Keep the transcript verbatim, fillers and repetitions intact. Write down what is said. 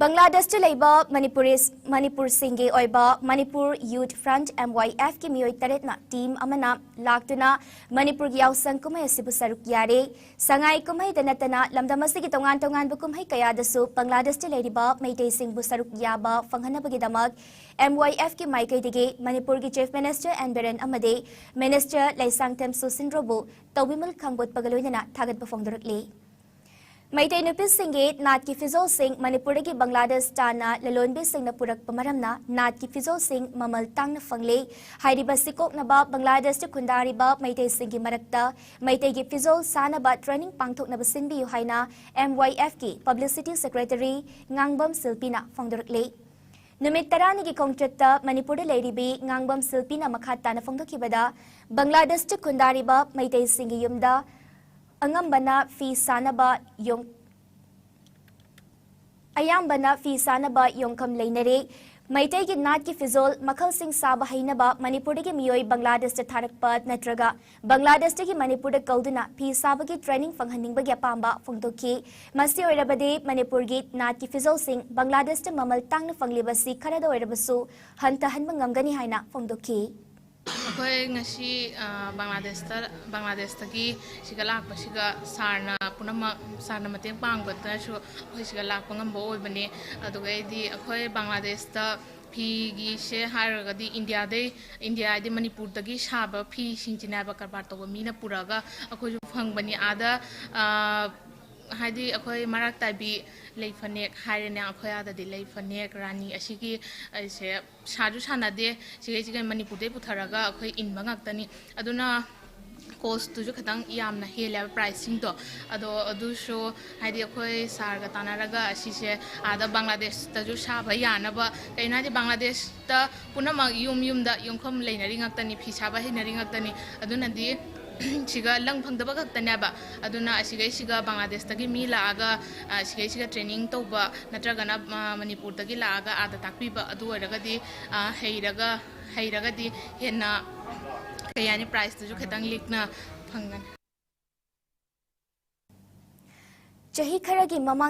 ꯕꯪꯒ꯭ꯂꯥꯗꯦꯁꯇ ꯂꯩꯕ ꯃꯅꯤꯄꯨꯔꯤꯁ ꯃꯅꯤꯄꯨꯔꯁꯤꯡꯒꯤ ꯑꯣꯏꯕ ꯃꯅꯤꯄꯨꯔ ꯌꯨꯠ front, MYF ꯀꯤ ꯃꯤꯑꯣꯏ ꯇꯔꯦꯠꯅ ꯇꯤꯝ ꯑꯃꯅ ꯂꯥꯛꯇꯨꯅ ꯃꯅꯤꯄꯨꯔꯒꯤ ꯌꯥꯎꯁꯪ ꯀꯨꯝꯍꯩ ꯑꯁꯤꯕꯨ ꯁꯔꯨꯛ ꯌꯥꯔꯦ꯫ ꯁꯉꯥꯏ ꯀꯨꯝꯍꯩꯗ ꯅꯠꯇꯅ ꯂꯝꯗꯝ ꯑꯁꯤꯒꯤ ꯇꯣꯉꯥꯟ ꯇꯣꯉꯥꯟꯕ ꯀꯨꯝꯍꯩ ꯀꯌꯥꯗꯁꯨ ꯕꯪꯒ꯭ꯂꯥꯗꯦꯁꯇ ꯂꯩꯔꯤꯕ ꯃꯩꯇꯩꯁꯤꯡꯕꯨ ꯁꯔꯨꯛ ꯌꯥꯕ ꯐꯪꯍꯟꯅꯕꯒꯤꯗꯃꯛ MYF ꯀꯤ ꯃꯥꯏꯀꯩꯗꯒꯤ ꯃꯅꯤꯄꯨꯔꯒꯤ ꯆꯤꯐ ꯃꯤꯅꯤꯁꯇꯔ ꯑꯦꯟ ꯕꯤꯔꯦꯟ ꯑꯃꯗꯤ ꯃꯤꯅꯤꯁꯇꯔ ꯂꯩꯁꯥꯡꯊꯦꯝ ꯁꯨꯁꯤꯟꯗ꯭ꯔꯣꯕꯨ ꯇꯧꯕꯤꯃꯜ ꯈꯥꯡꯕꯣꯠꯄꯒ ꯂꯣꯏꯅꯅ ꯊꯥꯒꯠꯄ ꯐꯣꯡꯗꯣꯔꯛꯂꯤ꯫ ꯃꯩꯇꯩ ꯅꯨꯄꯤꯁꯤꯡꯒꯤ ꯅꯥꯠꯀꯤ ꯐꯤꯖꯣꯜꯁꯤꯡ ꯃꯅꯤꯄꯨꯔꯗꯒꯤ ꯕꯪꯒ꯭ꯂꯥꯗꯦꯁ ꯇꯥꯟꯅ ꯂꯂꯣꯟꯕꯤꯁꯤꯡꯅ ꯄꯨꯔꯛꯄ ꯃꯔꯝꯅ ꯅꯥꯠꯀꯤ ꯐꯤꯖꯣꯜꯁꯤꯡ ꯃꯃꯜ ꯇꯥꯡꯅ ꯐꯪꯂꯦ꯫ ꯍꯥꯏꯔꯤꯕ ꯁꯤꯀꯣꯛꯅꯕ ꯕꯪꯒ꯭ꯂꯥꯗꯦꯁꯇ ꯈꯨꯟꯗꯥꯔꯤꯕ ꯃꯩꯇꯩꯁꯤꯡꯒꯤ ꯃꯔꯛꯇ ꯃꯩꯇꯩꯒꯤ ꯐꯤꯖꯣꯜ ꯁꯥꯅꯕ ꯇ꯭ꯔꯦꯅꯤꯡ ꯄꯥꯡꯊꯣꯛꯅꯕ ꯁꯤꯟꯕꯤꯌꯨ ꯍꯥꯏꯅ MYF ꯀꯤ ꯄꯕ꯭ꯂꯤꯁꯤꯇꯤ ꯁꯦꯀ꯭ꯔꯦꯇꯔꯤ ꯉꯥꯡꯕꯝ ꯁꯤꯜꯄꯤꯅ ꯐꯣꯡꯗꯣꯔꯛꯂꯤ꯫ ꯅꯨꯃꯤꯠ ꯇꯔꯥꯅꯤꯒꯤ ꯈꯣꯡꯆꯠꯇ ꯃꯅꯤꯄꯨꯔꯗ ꯂꯩꯔꯤꯕꯤ ꯉꯥꯡꯕꯝ ꯁꯤꯜꯄꯤꯅ ꯃꯈꯥ ꯇꯥꯅ ꯐꯣꯡꯗꯣꯛꯈꯤꯕꯗ, ꯕꯪꯒ꯭ꯂꯥꯗꯦꯁꯇ ꯈꯨꯟꯗꯥꯔꯤꯕ ꯃꯩꯇꯩꯁꯤꯡꯒꯤ ꯌꯨꯝꯗ ꯑꯉꯝꯕꯅ ꯐꯤ ꯁꯥꯅꯕ ꯌꯣꯡ-, ꯑꯌꯥꯝꯕꯅ ꯐꯤ ꯁꯥꯅꯕ ꯌꯣꯡꯈꯝ ꯂꯩꯅꯔꯦ꯫ ꯃꯩꯇꯩꯒꯤ ꯅꯥꯠꯀꯤ ꯐꯤꯖꯣꯜ ꯃꯈꯜꯁꯤꯡ ꯁꯥꯕ ꯍꯩꯅꯕ ꯃꯅꯤꯄꯨꯔꯗꯒꯤ ꯃꯤꯑꯣꯏ ꯕꯪꯒ꯭ꯂꯥꯗꯦꯁꯇ ꯊꯥꯔꯛꯄ ꯅꯠꯇ꯭ꯔꯒ ꯕꯪꯒ꯭ꯂꯥꯗꯦꯁꯇꯒꯤ ꯃꯅꯤꯄꯨꯔꯗ ꯀꯧꯗꯨꯅ ꯐꯤ ꯁꯥꯕꯒꯤ ꯇ꯭ꯔꯦꯅꯤꯡ ꯐꯪꯍꯟꯅꯤꯡꯕꯒꯤ ꯑꯄꯥꯝꯕ ꯐꯣꯡꯗꯣꯛꯈꯤ꯫ ꯃꯁꯤ ꯑꯣꯏꯔꯕꯗꯤ ꯃꯅꯤꯄꯨꯔꯒꯤ ꯅꯥꯠꯀꯤ ꯐꯤꯖꯣꯜꯁꯤꯡ ꯕꯪꯒ꯭ꯂꯥꯗꯦꯁꯇ ꯃꯃꯜ ꯇꯥꯡꯅ ꯐꯪꯂꯤꯕꯁꯤ ꯈꯔꯗ ꯑꯣꯏꯔꯕꯁꯨ ꯍꯟꯊꯍꯟꯕ ꯉꯝꯒꯅꯤ ꯍꯥꯏꯅ ꯐꯣꯡꯗꯣꯛꯈꯤ꯫ ꯑꯩꯈꯣꯏ ꯉꯁꯤ, ꯑ, ꯕꯪꯒ꯭ꯂꯥꯗꯦꯁꯇ, ꯕꯪꯒ꯭ꯂꯥꯗꯦꯁꯇꯒꯤ ꯁꯤꯒ ꯂꯥꯛꯄꯁꯤꯒ ꯁꯥꯔꯅ ꯄꯨꯝꯅꯃꯛ, ꯁꯥꯔꯅ ꯃꯇꯦꯡ ꯄꯥꯡꯕꯗꯅꯁꯨ ꯑꯩꯈꯣꯏ ꯁꯤꯒ ꯂꯥꯛꯄ ꯉꯝꯕ ꯑꯣꯏꯕꯅꯤ꯫ ꯑꯗꯨꯒ ꯑꯩꯗꯤ ꯑꯩꯈꯣꯏ ꯕꯪꯒ꯭ꯂꯥꯗꯦꯁꯇ ꯐꯤꯒꯤꯁꯦ ꯍꯥꯏꯔꯒꯗꯤ ꯏꯟꯗꯤꯌꯥꯗꯩ, ꯏꯟꯗꯤꯌꯥ ꯍꯥꯏꯗꯤ ꯃꯅꯤꯄꯨꯔꯗꯒꯤ ꯁꯥꯕ ꯐꯤꯁꯤꯡꯁꯤꯅꯦꯕ ꯀꯔꯕꯥꯔ ꯇꯧꯕ ꯃꯤꯅ ꯄꯨꯔꯛꯑꯒ ꯑꯩꯈꯣꯏꯁꯨ ꯐꯪꯕꯅꯤ꯫ ꯑꯥꯗ, ꯑ, ꯍꯥꯏꯗꯤ ꯑꯩꯈꯣꯏ ꯃꯔꯥꯛ ꯇꯥꯏꯕꯤ ꯂꯩ ꯐꯅꯦꯛ ꯍꯥꯏꯔꯦꯅꯦ, ꯑꯩꯈꯣꯏ ꯑꯥꯗꯗꯤ ꯂꯩ ꯐꯅꯦꯛ, ꯔꯥꯅꯤ ꯑꯁꯤꯒꯤ ꯑꯩꯁꯦ ꯁꯥꯁꯨ ꯁꯥꯟꯅꯗꯦ꯫ ꯁꯤꯈꯩꯁꯤꯒ ꯃꯅꯤꯄꯨꯔꯗꯩ ꯄꯨꯊꯔꯒ ꯑꯩꯈꯣꯏ ꯏꯟꯕ ꯉꯥꯛꯇꯅꯤ꯫ ꯑꯗꯨꯅ ꯀꯣꯁꯇꯨꯁꯨ ꯈꯤꯇꯪ ꯌꯥꯝꯅ ꯍꯦꯜꯂꯦꯕ ꯄ꯭ꯔꯥꯏꯁꯁꯤꯡꯗꯣ꯫ ꯑꯗꯣ ꯑꯗꯨꯁꯨ ꯍꯥꯏꯗꯤ ꯑꯩꯈꯣꯏ ꯁꯥꯔꯒ ꯇꯥꯟꯅꯔꯒ ꯑꯁꯤꯁꯦ ꯑꯥꯗ ꯕꯪꯒ꯭ꯂꯥꯗꯦꯁꯇꯁꯨ ꯁꯥꯕ ꯌꯥꯅꯕ, ꯀꯩꯅꯣ ꯍꯥꯏꯗꯤ ꯕꯪꯒ꯭ꯂꯥꯗꯦꯁꯇ ꯄꯨꯝꯅꯃꯛ ꯌꯨꯝ ꯌꯨꯝꯗ ꯌꯣꯡꯐꯝ ꯂꯩꯅꯔꯤ ꯉꯥꯛꯇꯅꯤ, ꯐꯤ ꯁꯥꯕ ꯍꯩꯅꯔꯤ ꯉꯥꯛꯇꯅꯤ꯫ ꯑꯗꯨꯅꯗꯤ ꯁꯤꯒ ꯂꯪ ꯐꯪꯗꯕ ꯈꯛꯇꯅꯦꯕ꯫ ꯑꯗꯨꯅ ꯑꯁꯤꯈꯩꯁꯤꯒ ꯕꯪꯒ꯭ꯂꯥꯗꯦꯁꯇꯒꯤ ꯃꯤ ꯂꯥꯛꯑꯒ, ꯑ, ꯁꯤꯈꯩꯁꯤꯒ ꯇ꯭ꯔꯦꯅꯤꯡ ꯇꯧꯕ ꯅꯠꯇ꯭ꯔꯒꯅ, ꯑ, ꯃꯅꯤꯄꯨꯔꯗꯒꯤ ꯂꯥꯛꯑꯒ ꯑꯥꯗ ꯇꯥꯛꯄꯤꯕ, ꯑꯗꯨ ꯑꯣꯏꯔꯒꯗꯤ, ꯑ, ꯍꯩꯔꯒ, ꯍꯩꯔꯒꯗꯤ ꯍꯦꯟꯅ, ꯀꯩ ꯍꯥꯏꯅꯤ, ꯄ꯭ꯔꯥꯏꯖꯇꯨꯁꯨ ꯈꯤꯇꯪ ꯂꯤꯛꯅ ꯐꯪꯒꯅꯤ꯫ ꯆꯍꯤ ꯈꯔꯒꯤ ꯃꯃꯥꯡ